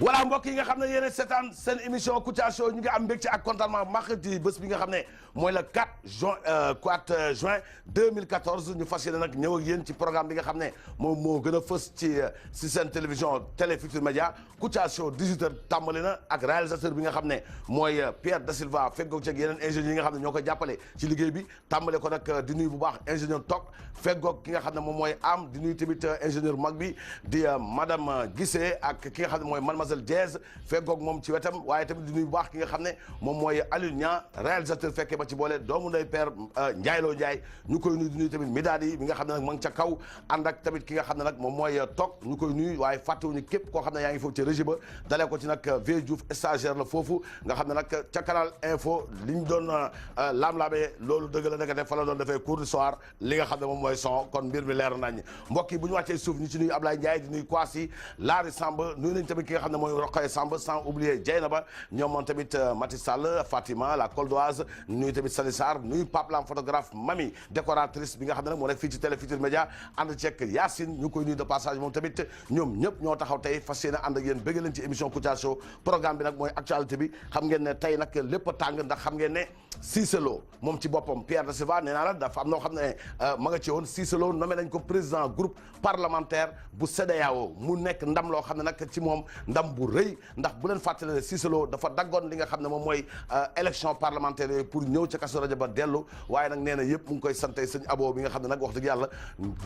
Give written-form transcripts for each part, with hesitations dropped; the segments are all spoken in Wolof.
voilà mbokk yi nga xam ne yéen a seetaan seen émission Kouthia Show ñu ngi am mbégte ak contentement mardi bés bi nga xam ne mooy le 4 juin 2014 ñu fas yéene nag ñëw ak yéen ci programme bi nga xam ne moom moo gën a fës ci seen télévision Télé Futurs Médias Kouthia Show 18h tàmbali na ak réalisateur bi nga xam ne mooy Pierre Da Silva feggoog ci ak yeneen ingénieurs yi nga xam ne ñoo ko jàppale ci liggéey bi tàmbale ko nag di nuyu bu baax ingénieur Tok feggoog ki nga xam ne moom mooy am di nuyu tamit ingénieur mag bi di madame Guissé ak ki nga xam ne mooy mademoiselle Diaz feggoog moom ci wetam waaye tamit di nuyu bu baax ki nga xam ne moom mooy Alioune Niang réalisateur fekkee ba ci boole doomu ndey père Ndiaye Lo Ndiaye ñu koy nuyu di nuyu tamit Midadi bi nga xam ne nag ma ngi ca kaw ànd ak tamit ki nga xam ne nag moom mooy Tok ñu koy nuyu waaye fàttewuñu képp koo xam ne yaa ngi foofu ci régie ba dalee ko ci nag Vieux Diouf stagiaire la foofu nga xam ne nag ca Canal Info li ñu doon laam-laamee loolu dëgg la dëgg def fa la doon defee cours du soir li nga xam ne moom mooy son kon mbir mi leer nañ mbokk yi bu ñu wàccee suuf ñu ci nuyu Ablaye Ndiaye di nuyu Kwasi Laari Samb nuyu nañ tamit ki nga xam ne mooy Rokhaya Samb sans oublier Dieynaba ñoom moom tamit Mati Sall Fatima la Coldoise nuyu tamit Sali Sarr nuyu Pape Lam photographe Mami décoratrice bi nga xam ne nag moo nekk fii ci Télé Futurs Médias ànd ceeg Yacine ñu koy nuyu de passage moom tamit ñoom ñëpp ñoo taxaw tey fas yéene ànd ak yéen bëgg leen ci émission Kouthia Show programme bi nag mooy actualité bi xam ngeen ne tey nag lépp a tàng ndax xam ngeen ne Cissé Lo moom ci boppam Pierre Da Silva nee naa la dafa am noo xam ne ma nga ci woon Cissé Lo nommé nañ ko président groupe parlementaire bu CEDEAO mu nekk ndam loo xam ne nag ci moom ndam bu rëy ndax bu leen fàttale ne Cissé Lo dafa daggoon li nga xam ne moom mooy élection parlementaire yooyu pour ñëw ca Kazu Rajab ba dellu waaye nag nee na yëpp mu ngi koy sante sëñ Abo bi nga xam ne nag wax dëgg yàlla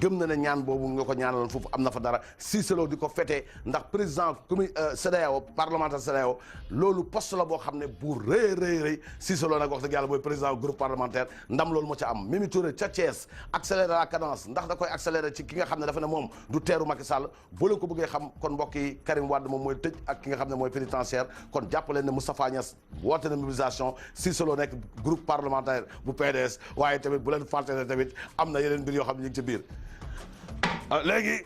gëm na ne ñaan boobu nga ko ñaanaloon foofu am na fa dara Cissé Lo di ko fêté ndax président commu CEDEAO parlementaire CEDEAO loolu poste la boo xam ne bu rëy Cissé Lo nag wax dëgg yàlla mooy président groupe parlementaire ndam loolu moo ca am Mimi Touré ca Thiès accélérer la cadence ndax da koy accélérer ci ki nga xam ne dafa ne moom du teeru Macky Sall boo leen ko bëggee xam kon mbokk yi Karim Wade moom mooy tëj ak ki nga xam ne mooy pénitentiaire kon jàppaleen ne Moustapha Niass woote na mobilisation Cissé Lo nekk groupe parlementaire bu PDS waaye tamit bu leen fàtte ne tamit am na yeneen mbir yoo xam ne ñu ngi ci biir léegi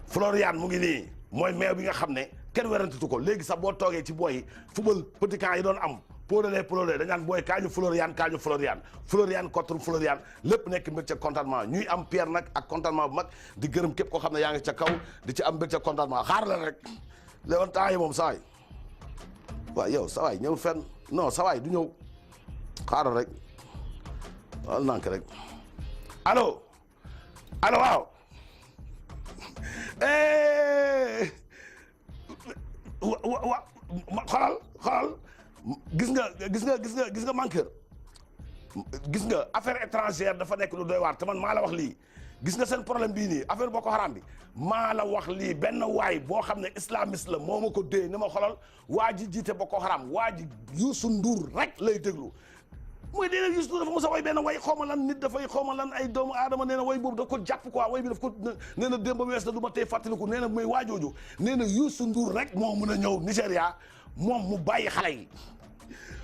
Florian mu ngi nii mooy meew bi nga xam ne kenn werantatu ko léegi sax boo toogee ci booy football petit camp yi doon am Poolale dañ naan booy kaañu Florian contre Florian lépp nekk mbégte contentement ñuy am Pierre nag ak contentement bu mag di gërëm képp koo xam ne yaa ngi ca kaw di ci am mbégte contentement xaar la rek léegi temps yi moom sawaay waaw yow sawaay ñëw fenn non sawaay du ñëw xaaral rek wal nank rek allo waaw xoolal gis nga manqueur gis nga affaire étrangère dafa nekk lu doy waar te man maa la wax lii gis nga seen problème bii nii affaire Boko Haram bi maa la wax lii benn waay boo xam ne islamiste la moo ma ko dee ni ma xoolal waa ji jiite Boko Haram waa ji Youssou Ndour rek lay déglu mooy dee na Youssou Ndour dafa mos a way benn way xawma lan nit dafay xawma lan ay doomu aadama nee na way boobu daf ko jàpp quoi way bi daf ko nee na démb wees la du ma tey fàttaliku nee na muy waajooju nee na Youssou Ndour rek moo mën a ñëw Nigéria moom mu bàyyi xale yi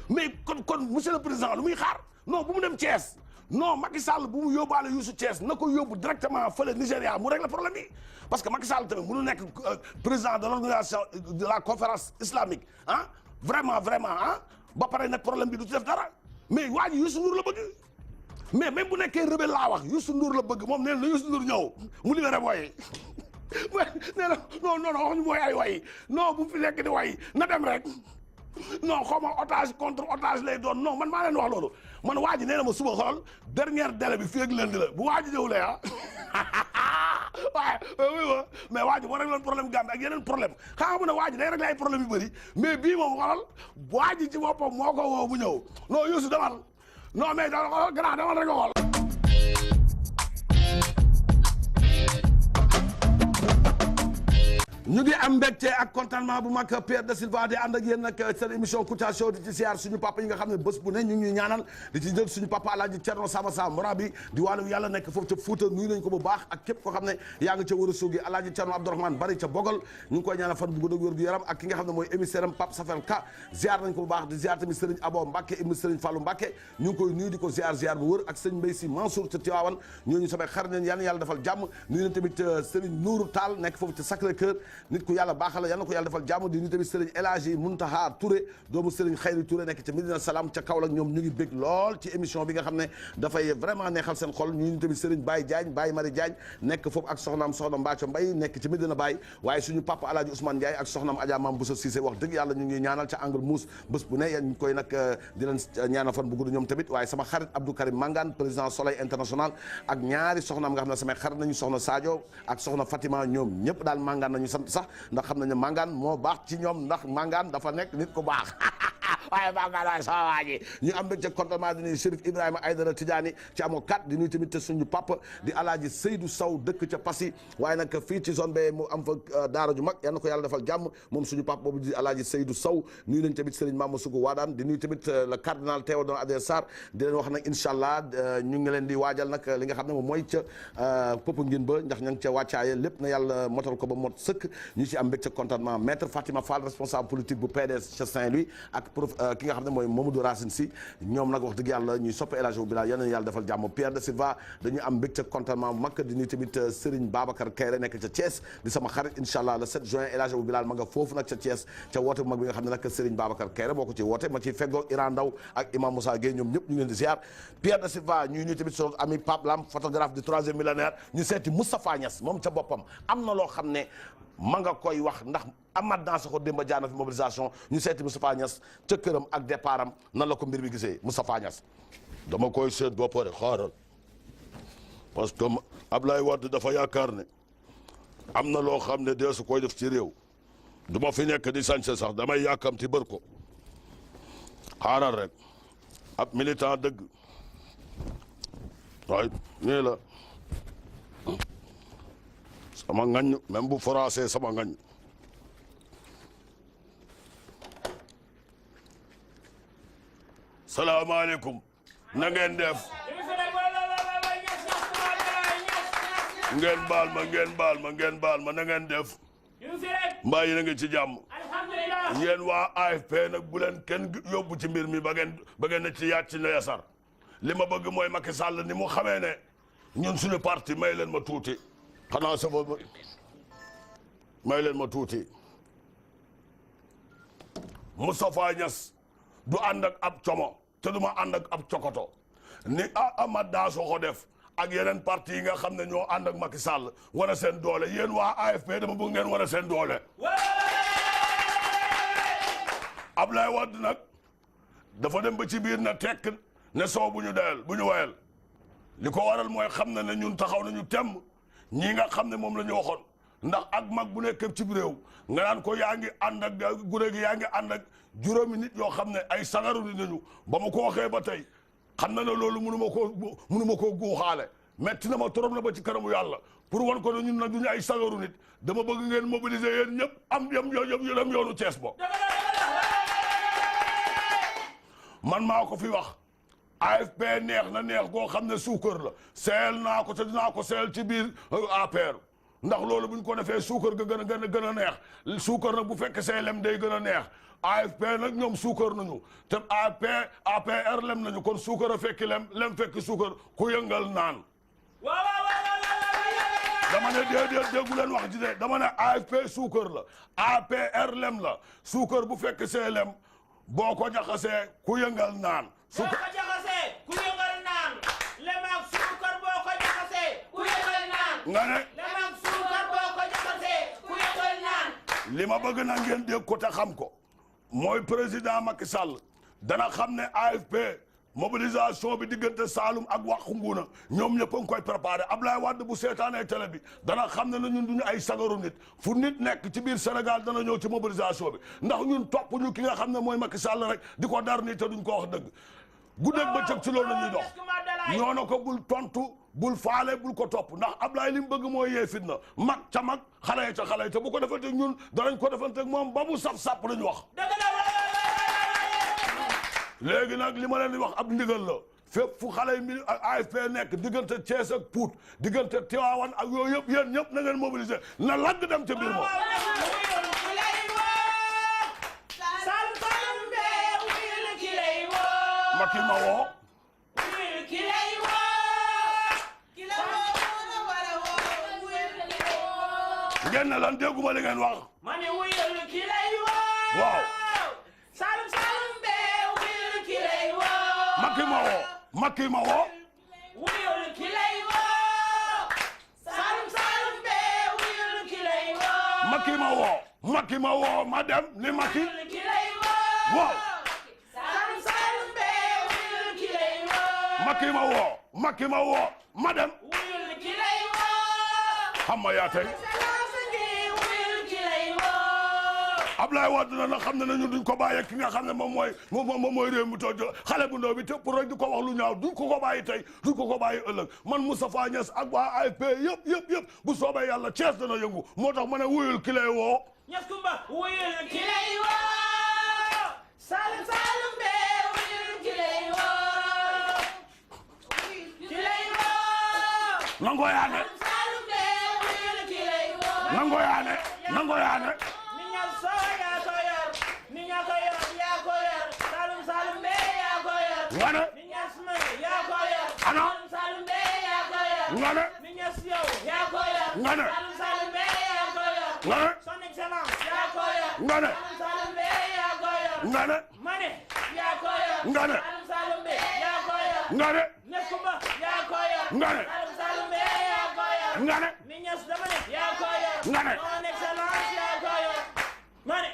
mais kon monsieur le président lu muy xaar non bu mu dem Thiès non Macky Sall bu mu yóbbaale Youssou Thiès na ko yóbbu directement fële Nigéria mu régler problème bi parce que Macky Sall tamit mënu nekk président de l'organisation de la conférence islamique ah vraiment ah ba pare nag problème bi du ci def dara mais waa ji Youssou Ndour la bëgg mais même bu nekkee rebelle laa wax Youssou Ndour la bëgg moom nee na Youssou Ndour ñëw mu libéré booy nee na non wax ñu booy ay way non bu fi nekk di way na dem rek non xaw ma otage contre otage lay doon non man maa leen wax loolu man waa ji nee na ma suba xool dernière délai bi fii ak lundi la bu waa ji ñëwulee waaye oui mais waa ji boo régloon problème Gambie ak yeneen problème xam nga ne waa ji day réglé ay problème yu bëri mais bii moom xoolal waa ji ci boppam moo ko woo bu ñëw non Youssou demal non mais da xoolal grand demal rek nga xool ñu ngi am mbégte ak contentement bu mag Pierre Da Silva di ànd ak yéen nag seen émission Kouthia Show di ci siyaar suñu papa yi nga xam ne bés bu ne ñu ngi ñuy ñaanal di ci jël suñu papa Alaaji Cerno Sama Mora bi di wàllu yàlla nekk foofu ca Fuuta nuyu nañ ko bu baax ak képp koo xam ne yaa ngi ca war a suugi Alaaji Cerno Abdourahmane Bari ca Bogol ñu ngi koy ñaanal fan bu gudd ak wér gu yaram ak ki nga xam ne mooy émissaire am Pape Safel Ka ziar nañ ko bu baax di ziar tamit Serigne Abo Mbacke ibn Serigne Fallou Mbacke ñu ngi koy nuyu di ko ziar bu wër ak Serigne Mbaye Sy Mansour ca Tivaouane ñooñu samay xarit leen yàlla defal jàmm nuyu nañ tamit Serigne Nourou Tall nekk foofu ca Sacré Cœur nit ku yàlla baaxal la yal na ko yàlla defal jàmm di nuyu tamit Serigne El Hadji Muntaha Touré doomu Serigne Khayri Touré nekk ca Medina Salaam ca Kaolack ñoom ñu ngi bég lool ci émission bi nga xam ne dafay vraiment neexal seen xol ñu tamit Serigne Baye Diagne Baye Mari Diagne nekk foofu ak soxnaam soxna Mbacco Mbaye nekk ci Medina Baye waaye suñu papa Alaaji Ousmane Ndiaye ak soxnaam Adja Mam Bousso Cissé wax dëgg yàlla ñu ngi ñaanal ca Angle Mousse bés bu ne yéen ñu koy nag di leen ñaanal fan bu gudd ñoom tamit waaye sama xarit Abdou Karim Mangane président Soleil International ak ñaari soxnaam nga xam ne samay xarit nañu soxna Sadio ak soxna Fatima ñoom ñëpp daal Mangane nañu sant sax ndax xam nañu Mangane moo baax ci ñoom ndax Mangane dafa nekk nit ku baax waaye Mangane waay sama waa ji ñu am mbégte contentement di nuyu Chérif Ibrahima Aïdara Tidiane ci amoo 4 di nuyu tamit te suñu papa di Alaaji Seydou Sow dëkk ca Passy waaye nag fii ci zone B mu am fa daara ju mag yal na ko yàlla defal jàmm moom suñu papa boobu di Alaaji Seydou Sow nuyu nañ tamit Serigne Mama Sougou Wadane di nuyu tamit le cardinal Théodore Adrien Sarr di leen wax nag incha allah ñu ngi leen di waajal nag li nga xam ne moom mooy ca Popenguine ba ndax ña ngi ca wàccaaye lépp na yàlla motal ko ba mot sëkk ñu ci am mbégte contentement maître Fatima Fall responsable politique bu PDS ca Saint-Louis ak ki nga xam ne mooy Mamadou Racine Sy ñoom nag wax dëgg yàlla ñuy soppe El Hadji Bilal yal na yàlla defal jàmm Pierre de Silva dañu am mbégte contentement bu mag di nuyu tamit Serigne Babacar Kayre nekk ca Thiès di sama xarit incha allah le 7 juin El Hadji Bilal ma nga foofu nag ca Thiès ca woote bu mag bi nga xam ne nag Serigne Babacar Kayre moo ko ci woote ma ciy feggoo Iran Ndaw ak Imam Moussa Gueye ñoom ñëpp ñu ngi leen di ziar Pierre de Silva ñuy nuyu tamit son ami Pape Lam photographe du 3e millénaire ñu seeti Moustapha Niass moom ca boppam am na loo xam ne ma nga koy wax ndax Amath Dansokho Demba Diana fi mobilisation ñu seeti Moustapha Niass ca këram ak départ am nan la ko mbir bi gisee Moustapha Niass. dama koy seet ba pare xaaral parce que Ablaye Wade dafa yaakaar ne am na loo xam ne dee su koy def ci réew du ma fi nekk di sañse sax damay yàkkamti bër ko xaaral rek ab militant dëgg waaye nii la sama ngañ même bu français sama ngañ salaamaaleykum na ngeen def ngeen baal ma na ngeen def mbaa yéen a ngi ci jàmm yéen waa AFP nag bu leen kenn yóbbu ci mbir mi ba ngeen ne ci yaat ci na yasar li ma bëgg mooy Macky Sall ni mu xamee ne ñun suñu parti may leen ma tuuti xanaa sa may leen ma tuuti Moustapha Niass du ànd ak ab como te du ma ànd ak ab cokoto ni Amath Dansokho def ak yeneen parti yi nga xam ne ñoo ànd ak Macky Sall wane seen doole yéen waa AFP dama bëgg ngeen wane seen doole. Ablaye Wade nag dafa dem ba ci biir na tekk ne soo bu ñu doyal bu ñu wayal li ko waral mooy xam na ne ñun taxaw nañu temm ñii nga xam ne moom la ñu waxoon ndax ak mag bu nekk ci réew nga naan ko yaa ngi ànd ak gure gi yaa ngi ànd ak juróomi nit yoo xam ne ay sagaru nit nañu ba ma ko waxee ba tey xam na ne loolu mënu ma koo guuxaale metti na ma trop na ba ci kanamu yàlla pour wan ko ne ñun nag duñu ay sagaru nit dama bëgg ngeen mobiliser yéen ñëpp am yem yoonu Thiès bo man maa ko fi wax AFP neex na neex goo xam ne suukar la seel naa ko te dinaa ko seel ci biir APR ndax loolu buñ ko defee suukar ga gën a neex suukar nag bu fekk see lem day gën a neex AFP nag ñoom suukar nañu te APR lem nañu kon suukar a fekki lem fekki suukar ku yëngal naan dama ne déedéet déggu leen wax ji de dama ne AFP suukar la APR lem la suukar bu fekk see lem boo ko jaxasee ku yëngal naan boo ko jaxasee ku yëngal naan lem ak suukar boo ko jaxasee ku yëngal naan nga ne lem ak suukar boo ko jaxasee ku yëngal naan li ma bëgg na ngeen dégg ko te xam ko mooy président Macky Sall dana xam ne AFP mobilisation bi diggante Saloum ak Waxu Nguuna ñoom ñëpp a ngi koy préparé Ablaye Wade bu seetaanee télé bi dana xam ne ñun duñu ay sagaru nit fu nit nekk ci biir Sénégal dana ñëw ci mobilisation bi ndax ñun topp ñu ki nga xam ne mooy Macky Sall rek di ko dar nii te duñ ko wax dëgg guddeeg bëccëg ci loolu la ñuy dox ñoo na ko bul tontu bul faale bul ko topp ndax Ablaye li mu bëgg mooy yee fitna mag ca mag xale ca xale te bu ko defanteeg ñun danañ ko defanteeg moom ba mu saf-sàpp la ñu wax léegi nag li ma leen di wax ab ndigal la fépp fu xale yi mi AFP nekk diggante Thiès ak Pout diggante Tivaouane ak yooyu yëpp yéen ñëpp na ngeen mobiliser na lagg dem ca biir moom Macky ma woo ngeen ne lan dégguma li ngeen wax. ma ne wuyul ki lay woo. waaw. Saalum Saalum bee wuyul ki lay woo. Macky ma woo. Macky ma woo. wuyul ki lay woo. Saalum Saalum bee wuyul ki lay woo. Macky ma woo. Macky ma woo ma dem ni Macky. wuyul ki lay woo. waaw. Saalum Saalum bee wuyul ki lay woo. Macky ma woo. Macky ma woo ma dem. wuyul ki lay woo. xam ma yaa tey. wuyul ki lay woo. Ablaye Wade na xam ne nañu duñ ko bàyyi ki nga xam ne moom mooy réew mi toog xale bu ndaw bi te pour rek di ko wax lu ñaaw duñ ko bàyyi tey duñ ko bàyyi ëllëg man Moustapha Niasse ak waa AFP yëpp bu soobee yàlla Thiès dana yëngu moo tax ma ne wuyul ki lay woo. Niass Kumba wuyul ki lay woo. Saalum Saalum bee wuyul ki lay woo. ki lay woo. nango yaane. Saalum bee wuyul ki lay woo. nango yaane. nango yaane. ni Niass soo yaa ko yor. ni Niass ko yor yaa ko yor. Saalum Saalum bee yaa ko yor. nga ne. ni Niass man yaa ko yor. ana. Saalum Saalum bee yaa ko yor. nga ne. ni Niass yow yaa ko yor. nga ne. Saalum Saalum bee yaa ko yor. nga ne. Son Excellence yaa ko yor. nga ne. Saalum Saalum bee yaa ko yor. nga ne. ma ne yaa ko yor. nga ne. Saalum Saalum bee yaa ko yor. nga ne. Niass Kumba yaa ko yor. nga ne. Saalum Saalum bee yaa ko yor. nga ne. ni Niass dama ne yaa ko yor. nga ne. Son Excellence yaa ko yor. ma ne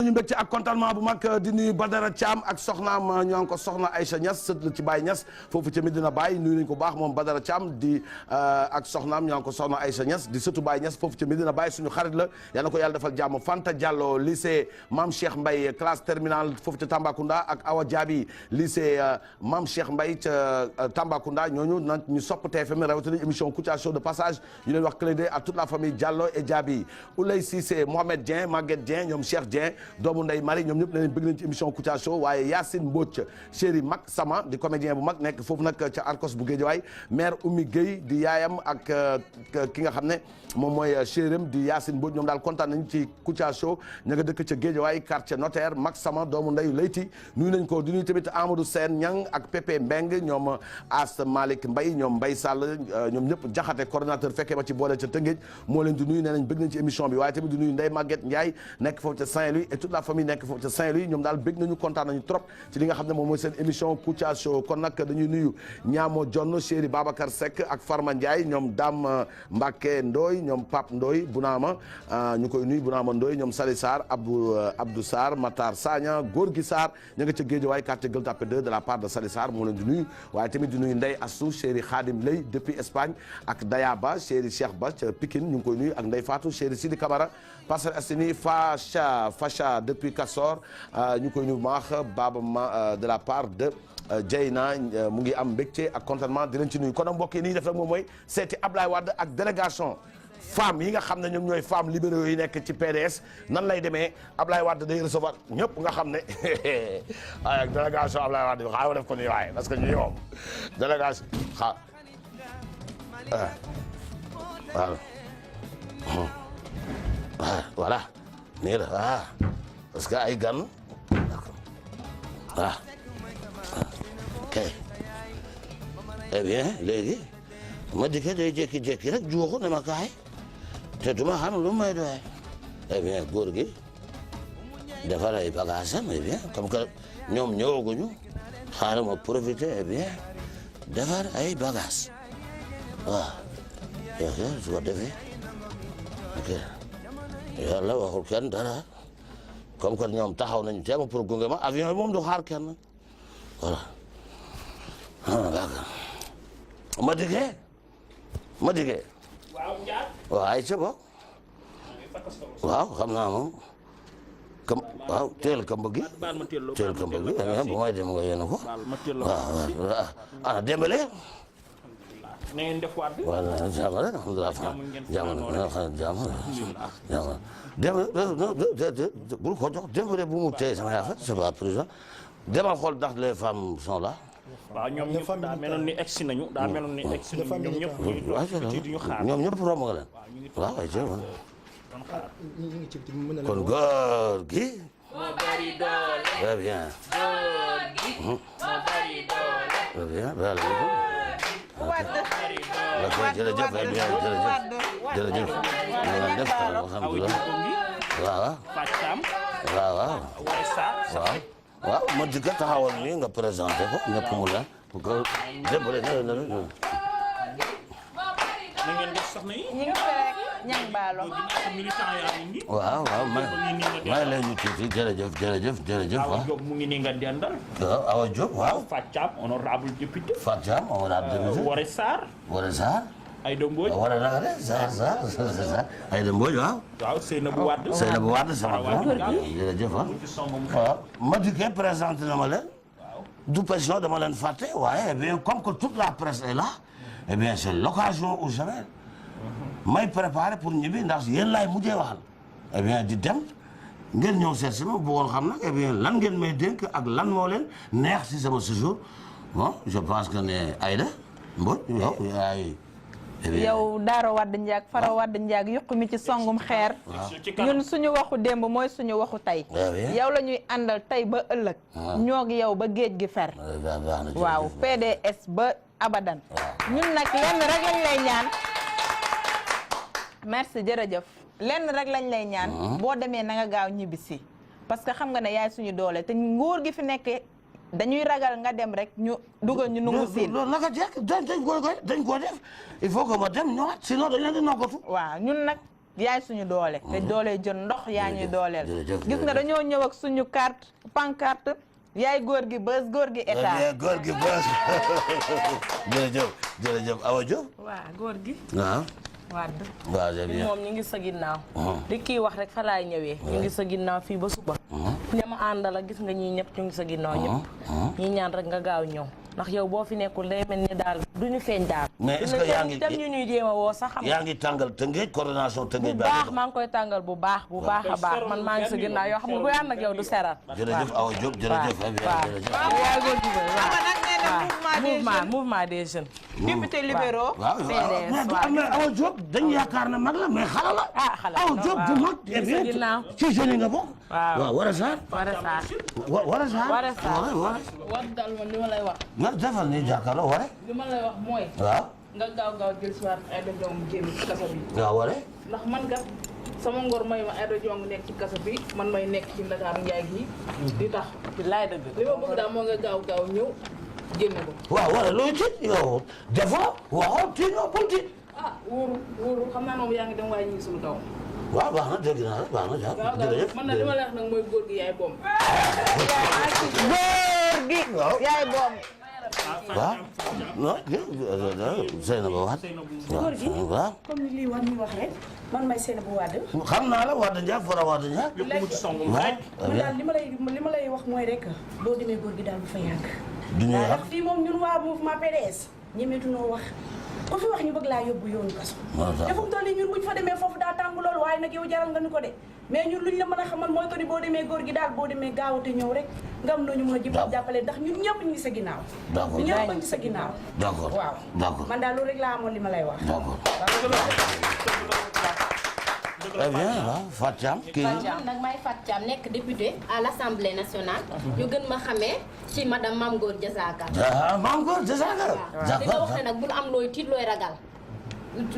ñu mbégte ak contentement bu mag di nuyu Badara Thiam ak soxnaam ñoo ngi ko soxna Aïcha Niass sët la ci Baye Niass foofu ca Medina Baye nuyu nañu ko baax moom Badara Thiam di ak soxnaam ñoo ngi ko soxna Aïcha Niass di sëtu Baye Niass foofu ca Medina Baye suñu xarit la yal na ko yàlla defal jàmm Fanta Diallo lycée Mame Cheikh Mbaye classe terminale foofu ca Tambacounda ak Awa Diaby lycée Mame Cheikh Mbaye ca Tambacounda ñooñu nag ñu sopp TFM rawatina émission Kouthia Show de passage ñu leen wax clin d'œil à toute la famille Diallo et Diaby Oulay Cissé Mohamed Dieng Maguette Dieng ñoom Cheikh Dieng doomu Ndeye Marie ñoom ñëpp ne leen bëgg nañ ci émission Kouthia Show waaye Yacine Mbodj chéri Mag Sama di comédien bu mag nekk foofu nag ca Arcos bu Guédiawaye mère Oumy Gueye di yaayam ak ki nga xam ne moom mooy chérim di Yacine Mbodj ñoom daal kontaan nañ ci Kouthia Show ña nga dëkk ca Guédiawaye quartier notaire Mag Sama doomu ndeyu Leyti nuyu nañ ko di nuyu tamit Amadou Sène Niang ak Pépé Mbeng ñoom As Malick Mbaye ñoom Mbaye Sall ñoom ñëpp jaxate coordonnateur fekkee ma ci boole ca Tëngéej moo leen di nuyu nee nañ bëgg nañ ci émission bi waaye tamit di nuyu Ndeye Maguette Ndiaye nekk foofu ca Saint-Louis et toute la famille nekk foofu ca Saint-Louis ñoom daal bëgg nañu kontaan nañu trop ci li nga xam ne moom mooy seen émission Kouthia Show kon nag dañuy nuyu Ñaamo Jonn chéri Babacar Seck ak Farma Ndiaye ñoom Dame Mbacke Ndoy ñoom Pape Ndoy Bunaama ñu koy nuyu Bunaama Ndoy ñoom Sali Sarr Abdou Sarr Matar Sagna Gorgui Sarr ña nga ca Guédiawaye quartier Gueule Tapée 2 de la part de Sali Sarr moo leen di nuyu waaye tamit di nuyu Ndeye Assou chéri Khadim Lay depuis Espagne ak Dayaba chéri Cheikh Ba ca Pikine ñu ngi koy nuyu ak Ndeye Fatou chéri Sidi Camara Parcelles Assainies Facha depuis Kassor ñu koy nuyu bu baax Baba ma de la part de Dieyna mu ngi am mbégte ak contentement di leen ci nuyu kon nag mbokk yi ni ñu def rek moom mooy seeti Ablaye Wade ak délégation femmes yi nga xam ne ñoom ñooy femmes libéraux yi nekk ci PDS nan lay demee Ablaye Wade day recevoir ñëpp nga xam ne waaye ak délégation Ablaye Wade bi xaaral ma def ko nii waaye parce que ñu yow délégation waaw voilà nii la waaw parce que ay gan voilà ok eh bien léegi ma dikkee day jékki-jékki rek juuxu ne ma kaay te duma xam lu may doy eh bien góor gi defar ay bagages am eh bien comme que ñoom ñëwaguñu xaaral ma profiter eh bien defar ay bagages waaw su ko defee ok yàlla waxul kenn dara comme que ñoom taxaw nañu teema pour gunge ma avion bi moom du xaar kenn voilà ma dikkee waaw Ndiaye. waaw ay ca bo waaw xam naa moom kam waaw teel kamba gi teel kamba gi bu may dem nga yéene ko waaw ana Dembélé na ngeen def waat bi. voilà jàmm rek alhamdulilah jàmm Dembélé bul ko jox Dembélé bu mu téye sama yaakaar c'est pas prison demal xool ndax les femmes sont là. waaw ñoom ñëpp daa meloon ni egsi nañu. daa meloon ni egsi nañu ñoom ñëpp. ñu xaar ñoom ñëpp romb nga leen. waaw ay jël woon. kon góor gi. moo bari doole. très bien. góor gi. moo bari doole. bien jërëjëf jërëjëf def alhamdulilah waaw waaw ma dikka taxawal nii nga présenté ko ñëpp mu la pour que démbale na ngeen def soxna yi ñu ngi rek ñang baalo waaw may lay ñu tuuti jërëjëf Awa Diop mu ngi nii nga dendal waaw Awa Diop waaw Fatou Thiam honorable député Fatou Thiam honorable député Woré Sarr Aïda Mbodj wala naka de Sarr Aïda Mbodj waaw Seynabou Wade sama jërëjëf waaw ma dikkee présenté na ma leen du question dama leen fàtte waaye eh bien comme que toute la presse est là eh bien c'est l'occasion ou jamais may préparé pour ñibbi ndax yéen laay mujjee waxal eh bien di dem ngeen ñëw seet si ma bëggoon xam nag eh bien lan ngeen may dénk ak lan moo leen neex si sama séjour bon je pense que ne Aïda Mbodj yow yaay yow Daaro Wade Ndiak Fara Wade Ndiak yokku mi ci songum xeer ñun suñu waxu démb mooy suñu waxu tey yow la ñuy àndal tey ba ëllëg ñoog yow ba géej gi fer waaw PDS ba abadan ñun nag lenn rek lañ lay ñaan merci jërëjëf lenn rek lañ lay ñaan boo demee na nga gaaw ñibbisi parce que xam nga ne yaay suñu doole te nguur gi fi nekk dañuy ragal nga dem rek ñu dugal ñu nungu siin loolu naka jekk dañ ko def il faut que ma dem ñëwaat sinon dañ leen di nokkatu waaw ñun nag yaay suñu doole te doole jën ndox yaa ñuy dooleel gis nga dañoo ñëw ak suñu carte pancarte yaay góor gi bës góor gi état góor gi bës jërëjëf Awa Diop waaw góor gi waaw Wade waaw c'est bien moom ñu ngi sa ginnaaw li kii wax rek fa laay ñëwee ñu ngi sa ginnaaw fii ba suba ñama àndal ak gis nga ñii ñëpp ñu ngi sa ginnaaw ñëpp ñi ñaan rek nga gaaw ñëw ndax yow boo fi nekkul day mel ni daal duñu feeñ daal mais est-ce que yaa ngi dem ñu ñuy jéem a woo sax xam yaa ngi tàngal Tëngéej coordination Tëngéej bu baax maa ngi koy tàngal bu baax a baax man maa ngi sa ginnaaw yoo xam nga bu ànd ak yow du seral jërëjëf Awa Diop jërëjëf yaa góor gi mouvement des jeunes député libéraux mais Awa Diop dañu yaakaar na mag la mais xale la Awa Diop du mag ci jeunes yi nga bokk waaw Woré Sarr war dal man li ma lay wax nga defal ni jàkkaarloo Woré li ma lay wax mooy waaw nga gaaw jël si waat Aïda Diong génn ci kaso bi waaw Woré ndax man kat sama ngor may ma Aïda Diong nekk ci kaso bi man may nekk ci Ndakaaru Njaay gi di tax billaay dëgg li ma bëgg daal moo nga gaaw ñëw génne ko waaw Woré looy tiit yow des fois waxoo tiit ñoo bul tiit wóoru xam naa moom yaa ngi dem waaye ñu ngi suñu kaw waaw baax na dégg naa la baax na jërëjëf man na li ma la wax nag mooy góor gi yaay boom góor gi yaay boom waaw non Seynabou Wade góor gi waaw comme ni lii war ñu wax rek man may Seynabou Wade xam naa la Wade Ndiak Fara Wade Ndiak man daal li ma lay wax mooy rek boo demee góor gi daal bu fa yàgg du ñu ndax fii moom ñun waa mouvement PDS ñemeetunoo wax ku fi wax ñu bëgg laa yóbbu yoonu kaso te fu mu toll nii ñun buñ fa demee foofu daa tàng loolu waaye nag yow jaral nga ñu ko de mais ñun luñ la mën a xamal mooy que ni boo demee góor gi daal boo demee gaawate ñëw rek nga am nañu mën a jàppale ndax ñun ñëpp ñu ngi sa ginnaaw ñëpp ngi sa ginnaaw d'accord waaw d'accord man daal loolu rek laa amoon li ma lay wax d'accord très bien waaw Fatou Thiam kii man nag may Fatou Thiam nekk député à l'Assemblée nationale ñu gën ma xamee ci madame Mame Gor Diazaka Mame Gor Diazaka di nga wax ne nag bul am looy tiit looy ragal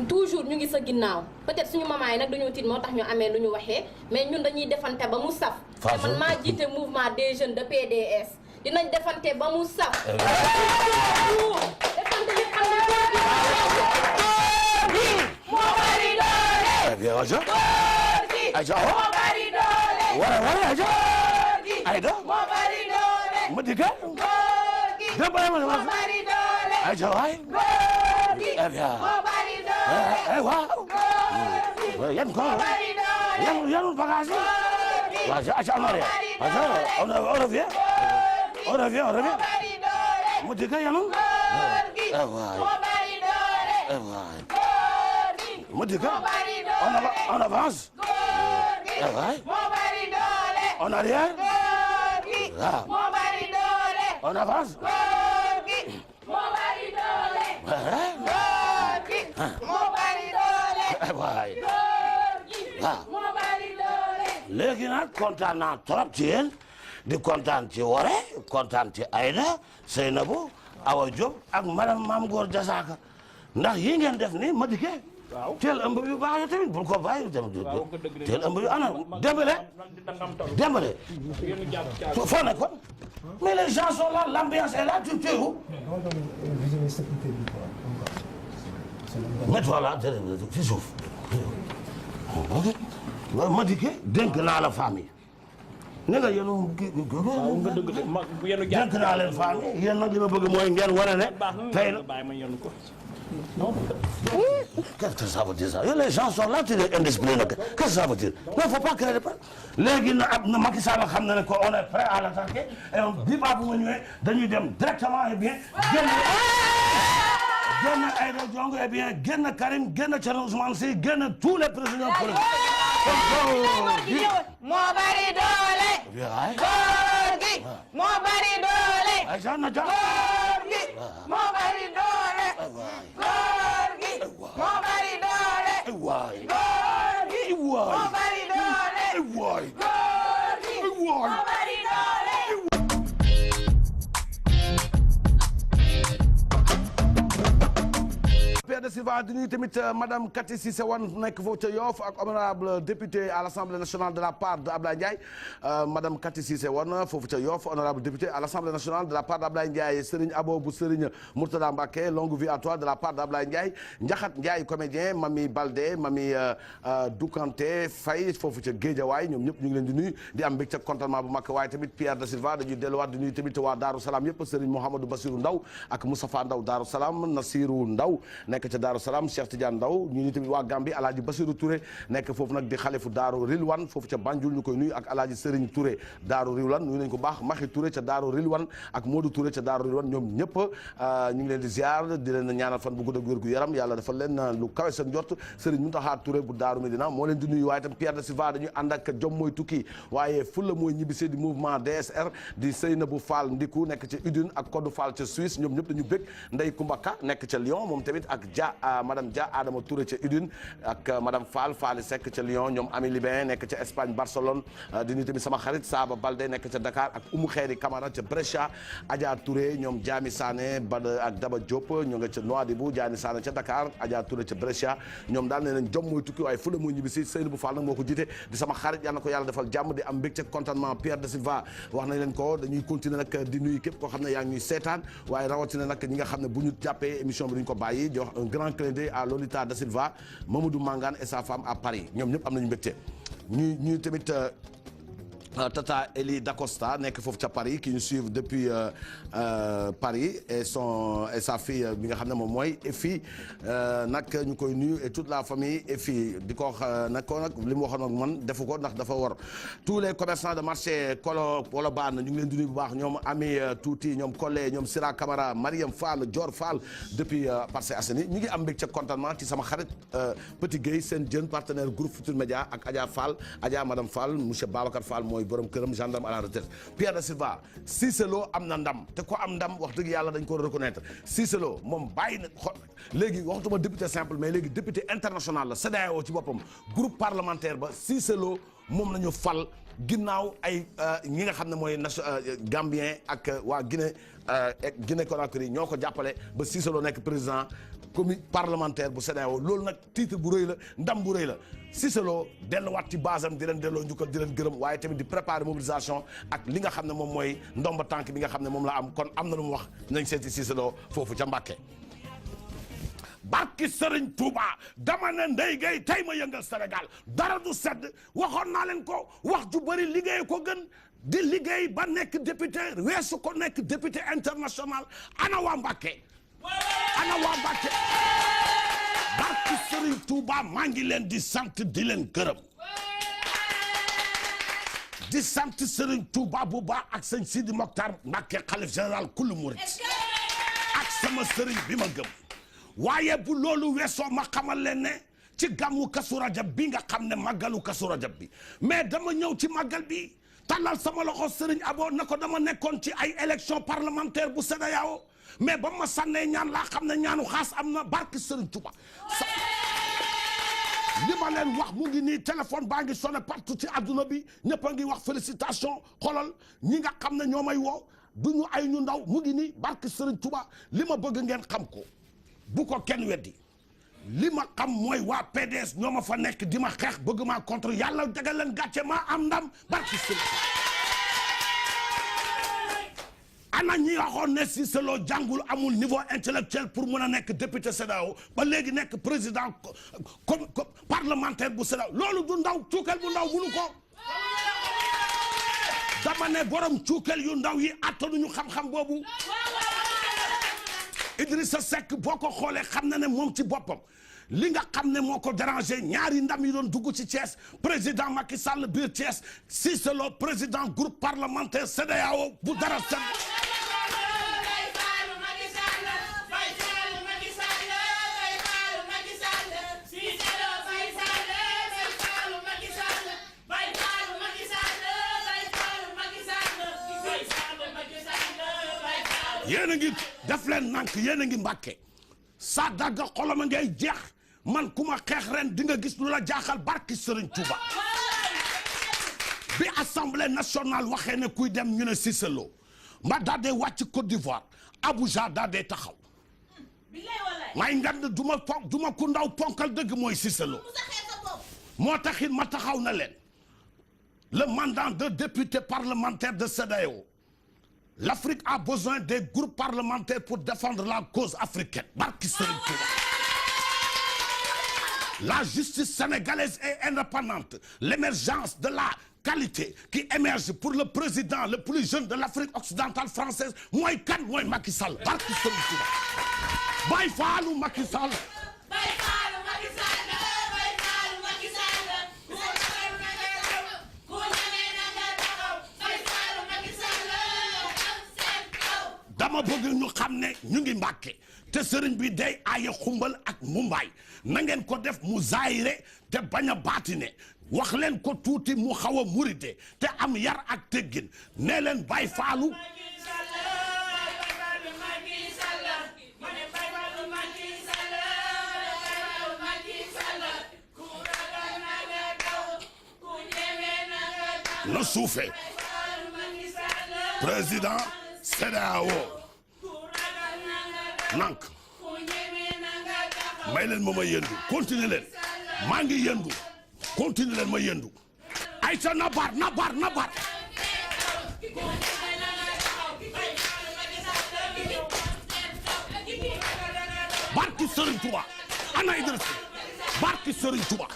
toujours ñu ngi sa ginnaaw peut-être suñu maman yi nag dañoo tiit moo tax ñu amee lu ñu waxee mais ñun dañuy defante ba mu saf te man maa jiite mouvement des jeunes de PDS dinañ defante ba mu saf defante li xam ne moo bari doole bien Aïda Aïda moo bari doole Woré Aïda Aïda moo bari doole ma dikka moo bari doole Aïda waay moo bari doole waaw yan ko yanul bagage yi waaw aca on revient ma dikka yanul waay ma dikka on avance waay on arrière waaw on avance waay waaw léegi nag kontaan naa trop ci yéen di kontaan ci Woré kontaan ci Aïda Seynabou Awa Diop ak madame Mame Gor Diazaka ndax yi ngeen def ni ma dikkee teel ëmb bi baax na tamit bul ko bàyyi tamit teel ëmb bi ana Dembélé foo nekkoon mais les gens sont là l'ambiance est là tu es où mets-toi là fi suuf ma dikkee dénk naa la famille ne nga yéen dénk naa leen famille yéen nag li ma bëgg mooy ngeen wane ne tey qu'est-ce que ça veut dire ça les gens sont là tu es indiscipliné qu'est-ce que ça veut dire non faut pas créer de peur léegi na Macky Sall xam na ne ko on est prêt à l'attaquer et on dit pas bu ma ñëwee dañuy dem directement et bien génn Aïda Ndiongue et bien génn Karim génn Thierno Ousmane Sy génn tous les prisonniers politiques moo bari doole góor gi moo bari doole ay na ja góor gi moo bari doole góor gi moo bari doole waay góor gi moo waay bari doole waay góor gi moo bari doole Pierre de Silva di nuyu tamit madame Cathy Cissé Wane nekk foofu ca Yoff ak honorable député à l'Assemblée nationale de la part de Ablaye Ndiaye madame Cathy Cissé Wane foofu ca Yoff honorable député à l'Assemblée nationale de la part d'Ablaye Ndiaye Serigne Abo bu Serigne Mourtada Mbacké longue vie à toi de la part d'Ablaye Ndiaye Ndiakhat Ndiaye comédien Mami Baldé Mami Doukanté Faye foofu ca Guédiawaye ñoom ñëpp ñu ngi leen di nuyu di am mbégte contentement bu mag waaye tamit Pierre de Silva dañuy delluwaat di nuyu tamit waa Darou Salam yëpp Serigne Mouhamadou Bassirou Ndaw ak Moustapha Ndaw Darou Salam Nasirou Ndaw nekk ca Darou Salam Cheikh Tidiane Ndaw ñu tamit waa Gambie Alaaji Bassirou Touré nekk foofu nag di xalifu Daaru Rilwan foofu ca Banjul ñu koy nuyu ak Alaaji Serigne Touré Daaru Rilwan nuyu nañ ko baax Maxi Touré ca Daaru Rilwan ak Modou Touré ca Daaru Rilwan ñoom ñëpp ñu ngi leen di ziar di leen ñaanal fan bu gudd ak wér gu yaram yàlla dafa leen lu kawe seen njort Serigne Mountakha Touré bu Daaru Medina moo leen di nuyu waaye tam Pierre de Silva dañuy ànd ak jom mooy tukki waaye fulla mooy ñibbisee di mouvement DSR di Seynabou Fall Ndiku nekk ca Udine ak Kodou Fall ca Suisse ñoom ñëpp dañu bëgg Ndey Kumbaka nekk ca Lyon moom tamit ak Dia madame Dia Adama Touré ca Udine ak madame Fall Fall Seck ca Lyon ñoom Ami Libin nekk ca Espagne Barcelone di nuyu tamit sama xarit Saba Balde nekk ca Dakar ak Oumou Khayri Camara ca Brescia Adja Touré ñoom Diami Sané Bada ak Daba Diop ñoo nga ca Nouadhibou Diani Sané ca Dakar Adja Touré ca Brescia ñoom daal nee nañ jom mooy tukki waaye fula mooy ñibbisi Seynabou Fall nag moo ko jiite di sama xarit yal na ko yàlla defal jàmm di am mbégte contentement Pierre de Silva wax nañ leen ko dañuy continuer nag di nuyu képp koo xam ne yaa ngi ñuy seetaan waaye rawatina nag ñi nga xam ne bu ñu jàppee émission bi duñ ko bàyyi di wax un grand clin d'œil à Lolita da Silva Mamadou Mangane et sa femme à Paris ñoom ñëpp am nañu mbégte ñuy tamit Tata Elie Dacosta nekk foofu ca Paris qui nous suivent depuis Paris et sa fille bi nga xam ne moom mooy Effie nag ñu koy nuyu et toute la famille Effie di ko wax nag ko nag li mu waxoon ak man defu ko ndax dafa war tous les commerçants de marché Colobane ñu ngi leen di nuyu bu baax ñoom Ami Touti ñoom Collé ñoom Sira Camara Mariam Fall Dior Fall depuis Parcelles Assainies ñu ngi am mbégte contentement ci sama xarit Petit Gueye seen jeune partenaire groupe Futur Média ak Adja Fall Adja madame Fall monsieur Babacar Fall mooy borom këram gendarme à la retraite Pierre de Silva Cissé Lo am na ndam te ko am ndam wax dëgg yàlla dañ ko reconnaître Cissé Lo moom bàyyi na léegi waxtuma député simple mais léegi député international la CEDEAO ci boppam groupe parlementaire ba Cissé Lo moom la ñu fal ginnaaw ay ñi nga xam ne mooy Gambien ak waa Guinée Conakry ñoo ko jàppale ba Cissé Lo nekk président comité parlementaire bu CEDEAO loolu nag titre bu rëy la ndam bu rëy la Cissé Lo delluwaat ci basam di leen delloo njukkal di leen gërëm waaye tamit di préparer mobilisation ak li nga xam ne moom mooy ndomba tànk bi nga xam ne moom la am kon am na lu mu wax nañ seeti Cissé Lo foofu ca Mbàkke barki Serigne Touba dama ne Ndeye Gueye tey ma yëngal Sénégal dara du sedd waxoon naa leen ko wax ju bëri liggéey ko gën di liggéey ba nekk député weesu ko nekk député international ana waa Mbàkke ana waa Mbàkke barki Serigne Touba maa ngi leen di sant di leen gërëm di sant Serigne Touba bu baax ak sëñ Sidi Mokhtar Mbàkke xalif général kullu murit ak sama Serigne bi ma gëm waaye bu loolu weesoo ma xamal leen ne ci gàmmu Kazu Rajab bi nga xam ne màggalu Kazu Rajab bi mais dama ñëw ci màggal bi tàllal sama loxo Serigne Abo na ko dama nekkoon ci ay élection parlementaire bu CEDEAO mais ba ma sànnee ñaan laa xam ne ñaanu xaas am na barke Serigne Touba li ma leen wax mu ngi nii téléphone baa ngi sonné partout ci adduna bi ñëpp a ngi wax félicitation xolal ñi nga xam ne ñoo may woo du ñu ay ñu ndaw mu ngi nii barke Serigne Touba li ma bëgg ngeen xam ko bu ko kenn weddi li ma xam mooy waa PDS ñoo ma fa nekk di ma xeex bëgg maa contre yàlla dagal leen gàcce maa am ndam barke Serigne ana ñi waxoon ne Cissé Lo jàngul amul niveau intellectuel pour mën a nekk député CEDEAO ba léegi nekk président parlementaire bu CEDEAO loolu du ndaw cuukal bu ndaw munu ko dama ne borom cuukal yu ndaw yi attanuñu xam-xam boobu Idrissa Seck boo ko xoolee xam na ne moom ci boppam li nga xam ne moo ko dérangé ñaari ndam yi doon dugg ci Thiès président Macky Sall biir Thiès Cissé Lo président groupe parlementaire CEDEAO bu dara sen yéen a ngi def leen nank yéen a ngi mbàkke sa dagga xolama ngay jeex man ku ma xeex ren di nga gis lu la jaaxal barki Serigne Touba bi assemblée nationale waxee ne kuy dem ñu ne Cissé Lo ma daa dee wàcc Côte d'Ivoire Abuja daa dee taxaw may ngand du ma ku ndaw ponkal dëgg mooy Cissé Lo moo taxit ma taxaw na leen le mandat de député parlementaire de CEDEAO l'Afrique a besoin des groupes parlementaires pour défendre la cause africaine barki Serigne Touba la justice sénégalaise est indépendante l'émergence de la qualité qui émerge pour le président le plus jeune de l'Afrique occidentale française mooy kan mooy Macky Sall barki Serigne Touba Baye Fallou Macky Sall dama bëgg ñu xam ne ñu ngi Mbàkke te sëriñ bi day aaye xumbal ak mumbaay na ngeen ko def mu zaayire te bañ a baatine wax leen ko tuuti mu xaw a murite te am yar ak teggin nee leen Baay Faalu na suufe président CEDEAO nank may leen ma yendu continue leen maa ngi yendu continue leen ma yendu ayca nabar barki Serigne Touba ana Idrissa barki Serigne Touba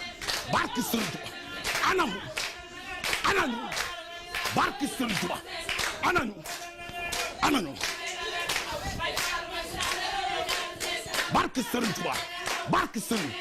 anamu barki Serigne Touba anañu barki Serigne Touba barki Serigne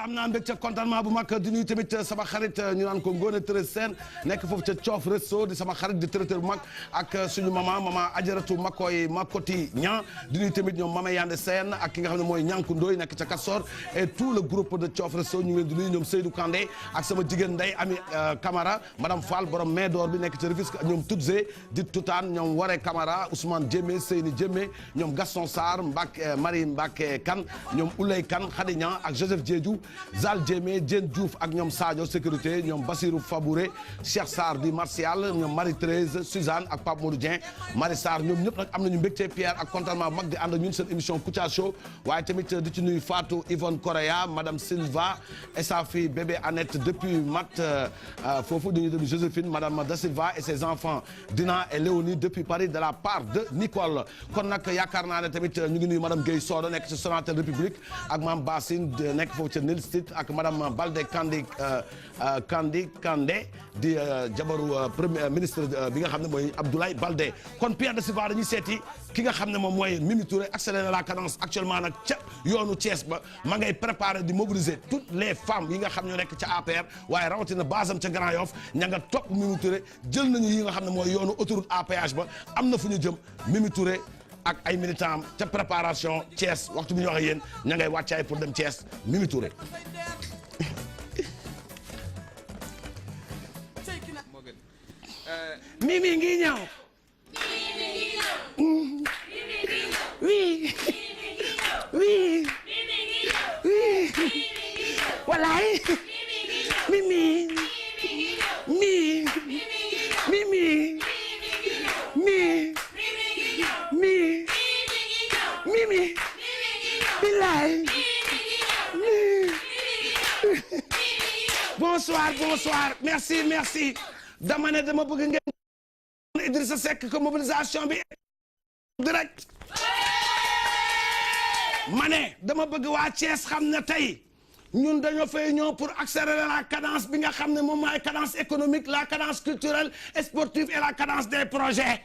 am naa mbégte contentement bu mag di nuyu tamit sama xarit ñu naan ko Ngone Thérèse Sène nekk foofu ca Coof Resto di sama xarit di traiteur bu mag ak suñu maman Ajaratu Makoti Ñan di nuyu tamit ñoom Mama Yande Sène ak ki nga xam ne mooy Ñanku Ndoy nekk ca Kassor et tout le groupe de Coof Resto ñu ngi leen di nuyu ñoom Seydou Kandé ak sama jigéen Ndey Ami Camara madame Fall borom main d'or bi nekk ca Rufisque ñoom Tudze di Tutaan ñoom Waré Camara Ousmane Diémé Seyni Diémé ñoom Gaston Sarr Mbacke Marie Mbacke Kane ñoom Oulay Kane Khady Niang ak Joseph Diédhiou Zal Diémé Diène Diouf ak ñoom Sadio sécurité ñoom Bassirou Fabouré Cheikh Sarr di Martial ñoom Marie Thérèse Suzanne ak Pape Modou Dieng Marie Sarr ñoom ñëpp nag am nañu mbégte Pierre ak contentement mag di ànd ak ñun seen émission Kouthia Show waaye tamit di ci nuyu Fatou Yvonne Correa madame Silva et sa fille bébé Annette depuis Mat foofu dañuy dem Joséphine madame Da Silva et ses enfants Dina et Léonie depuis Paris de la part de Nicole kon nag yaakaar naa ne tamit ñu ngi nuyu madame Guèye Sodo nekk ci Sonatel République ak Mame Bassine nekk foofu ca Nil Stit ak madame Balde Kandé di jabaru premier ministre bi nga xam ne mooy Abdoulaye Balde kon Pierre de Silva dañuy seeti ki nga xam ne moom mooy Mimi Touré accéléré la cadence actuellement nag ca yoonu Thiès ba ma ngay préparer di mobiliser toutes les femmes yi nga xam ñoo nekk ca APR waaye rawatina basam ca Grand Yoff ña nga topp Mimi Touré jël nañu yi nga xam ne mooy yoonu autoroute à péage ba am na fu ñu jëm Mimi Touré ak ay militants am ca préparation Thiès waxtu bi ñu wax ak yéen ña ngay wàccaay pour dem Thiès Mimi Touré. Mimi ngi ñëw. Oui. Oui. walaay Mimi mi Mimi bilaay bonsoir merci dama ne dama bëgg ngeen Idrissa Seck que mobilisation bi direct ma ne dama bëgg waa Thiès xam ne tey ñun dañoo fay ñëw pour accélérer la cadence bi nga xam ne moom mooy cadence économique la cadence culturelle et sportive et la cadence des projets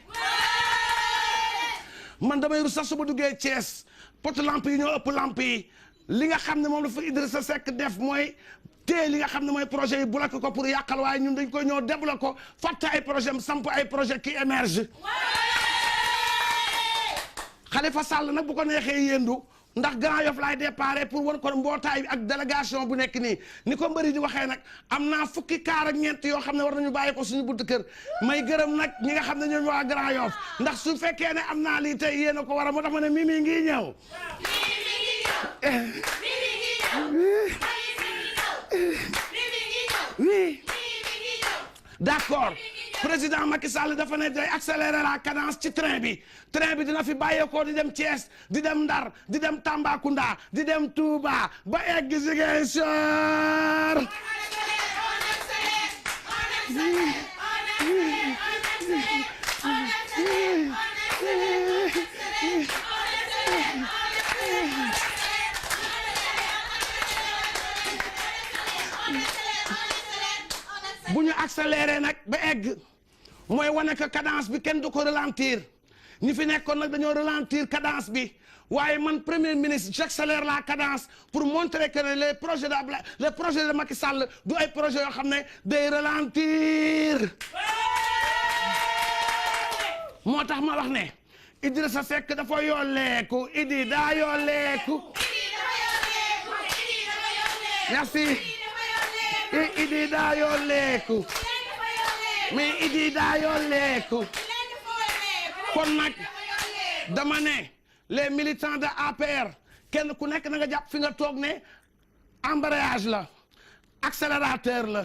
man damay rus sax su ma duggee Thiès poto lampe yi ñoo ëpp lampe yi li nga xam ne moom la fa Idrissa Seck def mooy te li nga xam ne mooy projet yi bloqué ko pour yàqal waaye ñun dañ koy ñëw débloqué ko fàtte ay projet am samp ay projet qui émerge Khalifa Sall nag bu ko neexee yéendu ndax Grand Yoff laay déparé pour wan ko mbootaay bi ak délégation bu nekk nii ni ko mbëri di waxee nag am naa fukki kaar ak ñeent yoo xam ne war nañu bàyyi ko suñu buntu kër may gërëm nag ñi nga xam ne ñoom waa Grand Yoff ndax su fekkee ne am naa lii tey yéen a ko war a moo tax ma ne Mimi ngi ñëw oui d'accord président Macky Sall dafa ne day accélérer la cadence ci train bi dina fi bàyyeekoo di dem Thiès di dem Ndar di dem Tambacounda di dem Touba ba egg Ziguinchor bu ñu accéléré nag ba egg mooy wane que cadence bi kenn du ko ralentir ñi fi nekkoon nag dañoo ralentir cadence bi waaye man premier ministre j'accélère la cadence pour montrer que les projets de Macky Sall du ay projets yoo xam ne day ralentir moo tax ma wax ne Idrissa Seck dafa yolleeku Idi daa yolleeku merci Idi daa yolleeku mais Idi daa yolleeku kon nag dama ne les militants de APR kenn ku nekk na nga jàpp fi nga toog ne embrayage la accélérateur la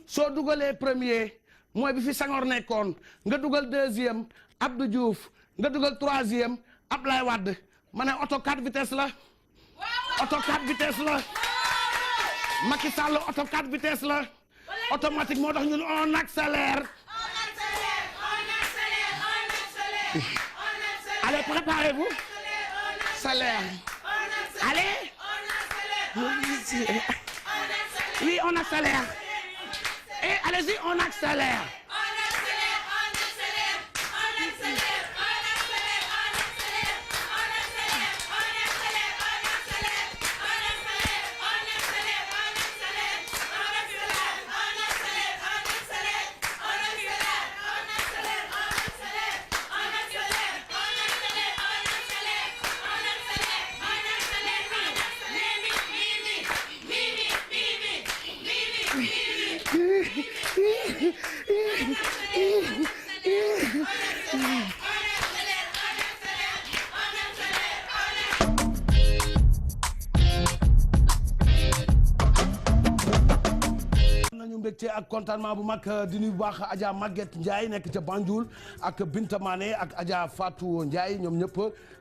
soo dugalee premier mooy bi fi Senghor nekkoon nga dugal deuxième Abdou Diouf nga dugal troisième Abdoulaye Wade ma ne auto 4 vitesses la auto 4 vitesses la Macky Sall auto 4 vitesses la automatique moo tax ñun on accélère. Allez, préparez-vous. Salaire. Allez. Oui, on accélère. Et allez-y, on accélère. nañu mbégte ak contentement bu mag di nuyu bu baax Adja Maguette Ndiaye nekk ca Banjul ak Binta Mané ak Adja Fatou Ndiaye ñoom ñëpp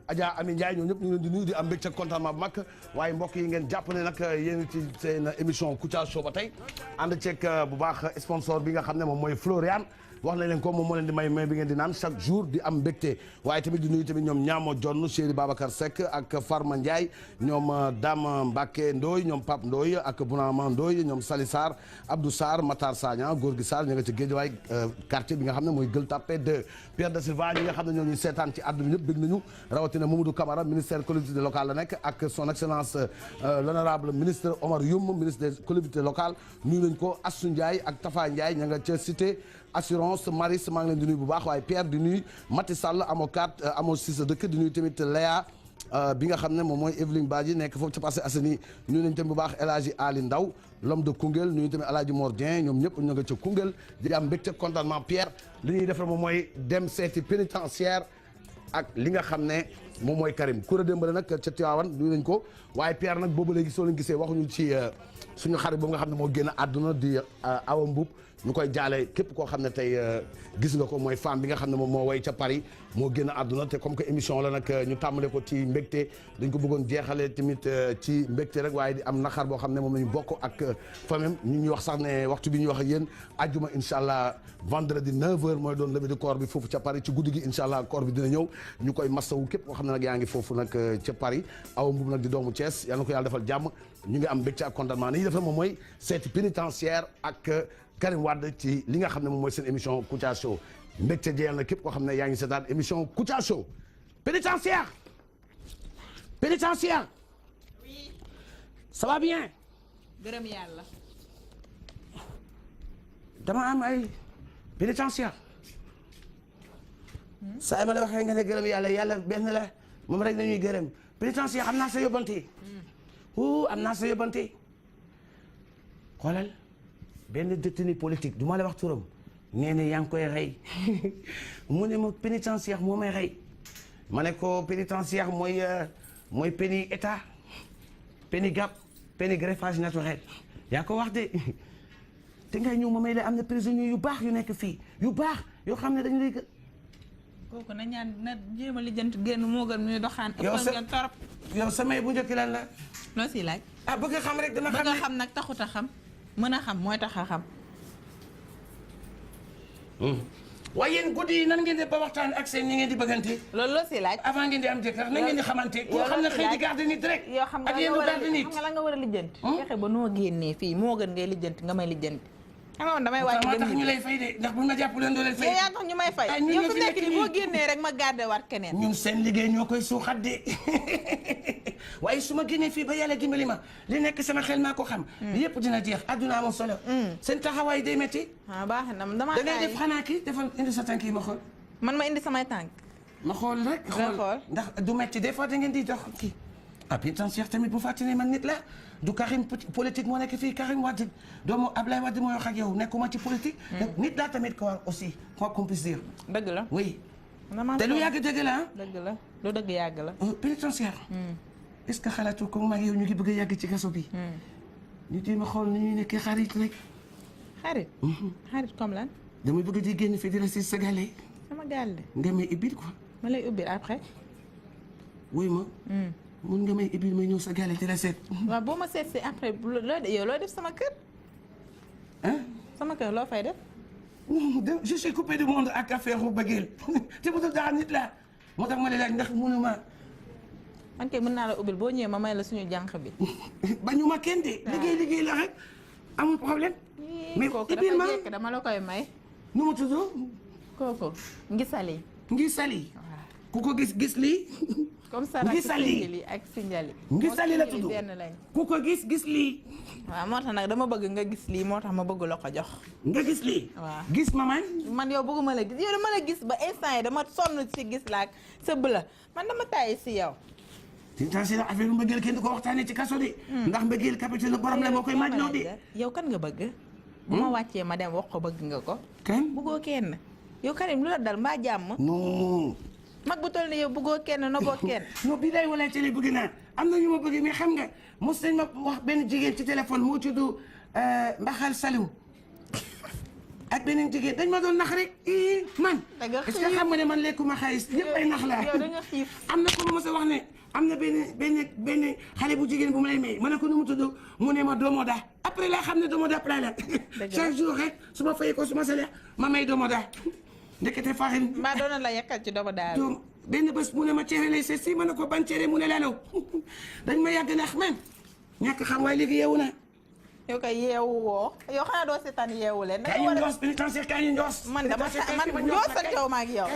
Adja Ami Ndiaye ñoom ñëpp ñu ngi leen di nuyu di am mbégte contentement bu mag waaye mbokk yi ngeen jàpp ne nag yéen ci seen émission Kouthia Show ba tey ànd ceeg bu baax sponsor bi nga xam ne moom mooy Florian wax nañ leen ko moom moo leen di may bi ngeen di naan chaque jour di am mbégte waaye tamit di nuyu tamit ñoom Ñaamo Jonn Chéri Babacar Seck ak Farma Ndiaye ñoom Dame Mbacke Ndoye ñoom Pape Ndoye ak Bounama Ndoye ñoom Sali Sarr Abdou Sarr Matar Sagna Gorgui Sarr ñu nga ci Guédiawaye quartier bi nga xam ne mooy Gueule Tapée 2 Pierre de Silva ñi nga xam ne ñoo ñuy seetaan ci àdduna ñëpp bëgg nañu rawatina Mamadou Camara ministère collectivité locale la nekk ak son excellence l'honorable ministre Omar Youm ministre des collectivités locales nuyu nañ ko Assou Ndiaye ak Tafa Ndiaye ña nga ca cité assurance Maris maa ngi leen di nuyu bu baax waaye Pierre di nuyu Mati Sall amoo 4 amoo 6 dëkk di nuyu tamit Léa bi nga xam ne moom mooy Evelyne Badji nekk foofu ca Parcelles Assainies nuyu nañ tamit bu baax El Hadji Ali Ndaw l'homme de Koungheul nuyu tamit El Hadji Mor Dieng ñoom ñëpp ñu nga ca Koungheul di am mbégte contentement Pierre li ñuy def moom mooy dem seeti pénitentiaire ak li nga xam ne moom mooy Karim Koura Dembélé nag ca Tivaouane nuyu nañ ko waaye Pierre nag boobu léegi soo leen gisee waxuñu ci suñu xarit boobu nga xam ne moo génn àdduna di Awa Mboup ñu koy jaale képp koo xam ne tey gis nga ko mooy femme bi nga xam ne moom moo way ca Paris moo génn àdduna te comme que émission la nag ñu tàmbale ko ci mbégte dañ ko bëggoon jeexale tamit ci mbégte rek waaye di am naqar boo xam ne moom la ñu bokk ak famille ñu ñuy wax sax ne waxtu bi ñuy wax ak yéen ajjuma incha allah vendredi 9h mooy doon levée du corps bi foofu ca Paris ci guddi gi incha allah corps bi dina ñëw ñu koy massawu képp koo xam ne nag yaa ngi foofu nag ca Paris Awa Mboup nag di doomu Thiès yal na ko yàlla defal jàmm ñu ngi am mbégte ak contentement ni ñuy def moom mooy seeti pénitentiaire ak Karim Wade ci li nga xam ne moom mooy seen émission Kouthia Show mbégte jeyal na képp koo xam ne yaa ngi seetaan émission Kouthia Show pénitentiaire ça va bien gërëm yàlla dama am ay pénitentiaire saa ma la waxee nga ne gërëm yàlla benn la moom rek nañuy gërëm pénitentiaire am naa sa yóbbante am naa sa yóbbante xoolal benn détenu politique du ma la wax turam nee na yaa ngi koy rey mu ne ma pénitentiaire moo may rey ma ne ko pénitentiaire mooy péni état péni gap péni greffage naturel yaa ko wax de te ngay ñëw ma may la am na prisonniers yu baax yu nekk fii yu baax yoo xam ne dañu lay kooku na ñaan na jéem a lijjanti génn moo gën muy doxaan ëppal ngeen torop yow samay bu njëkk lan la loo siy laaj bëgg a xam rek dama xam bëgg a xam nag taxut a xam mën a xam mooy tax a xam waaye yéen guddi yi nan ngeen di ba waxtaan ak seen ñi ngeen di bëggante loolu loo siy laaj avant ngeen di am jëkkër nan ngeen di xamante koo xam ne xëy di garde nit rek yoo xam ak yéen du garde nit xam nga la nga war a lijjanti fexe ba noo génnee fii moo gën ngay lijjanti nga may lijjanti xam nga damay wàcc dem tax ñu lay fay de ndax buñ ma jàpp leen doo leen fay yaa tax ñu may fay yow fi nekk nii boo génnee rek ma garde waat keneen ñun seen liggéey ñoo koy suuxat de waaye su ma génnee fii ba yàlla dimbali ma li nekk sama xel maa ko xam yëpp dina jeex adduna amoon solo seen taxawaay day métti baax na dama da ngay def xanaa kii defal indi sa tànk yi ma xool man ma indi samay tànk ma xool rek xool ndax du métti des fois da ngeen di dox kii pénitentiaire tamit bu fàttali ne man nit la du Karim politique moo nekk fii Karim Wade doomu Ablaye Wade moo wax ak yow nekkuma ci politique nit laa tamit quoi aussi quoi qu'on puisse dire dëgg la oui te lu yàgg dëgg la dëgg la lu dëgg yàgg la pénitentiaire est-ce que xalaatu ko mag yow ñu ngi bëgg a yàgg ci kaso bi ñu di ma xool ni ñuy nekkee xarit rek xarit comme lan damay bëgg di génn fii di la si sa gàlle sama gàlle nga may ibbil quoi ma lay ubbil après wuy ma mun nga may ibbil may ñëw sa gàlle di la seet waaw boo ma seet si après yow loo def sama kër sama kër loo fay def je suis coupé du monde ak affaire u bëggeel te bu dul dara nit la moo tax ma ne laaj ndax mënuma man kay mën naa la ubbil boo ñëwee ma may la suñu jànq bi bañu ma kenn de liggéey la rek amul problème mais kooku ibbil ma dafa jekk dama la koy may nu mu tudd kooku ngisali ku ko gis lii comme ça nag Sinjali ak Sinjali ngisali la tudd benn lañ ku ko gis lii waaw moo tax nag dama bëgg nga gis lii moo tax ma bëgg la ko jox nga gis lii waaw gis ma man yow bëgguma la gis yow dama la gis ba instant yi dama sonn ci gis la ak sa bëla man dama tàyyi si yow pénitentiaire affaire mbëggeel kenn du ko waxtaanee ci kaso de ndax mbëggeel capitaine borom la moo koy maaj noo de yow kan nga bëgg bu ma wàccee ma dem wax ko bëgg nga ko kan bëggoo kenn yow Karim lu la dal mbaa jàmm non mag bu toll ni yow bëggoo kenn noboo kenn non bii day wala télé bëgg naa am na ñu ma bëgg mais xam nga mos nañ ma wax benn jigéen ci téléphone moo tudd Mbaxal Saliou ak beneen jigéen dañ ma doon nax rek man est-ce que xam nga ne man lekkuma xaalis yëpp ay nax laa yow da nga xiif am na ko ma mos a wax ne am na benn xale bu jigéen bu mu lay may ma ne ko nu mu tudd mu ne ma Domoda après laa xam ne Domoda plat la chaque jour rek su ma fayee ko su ma salaire ma may Domoda ndekete farine mbaa doon la yekkal ci Domoda benn bés mu ne ma cere lay seet si ma ne ko ban cere mu ne lalaw dañ ma yàgg nax man ñàkk xam waaye léegi yeewu na yow kay yeewu woo yow xanaa doo seetaan yeewu leen kaay ñu njoos pénitentiaire kaay ñu njoos man dama njoos ak yow ma ak yow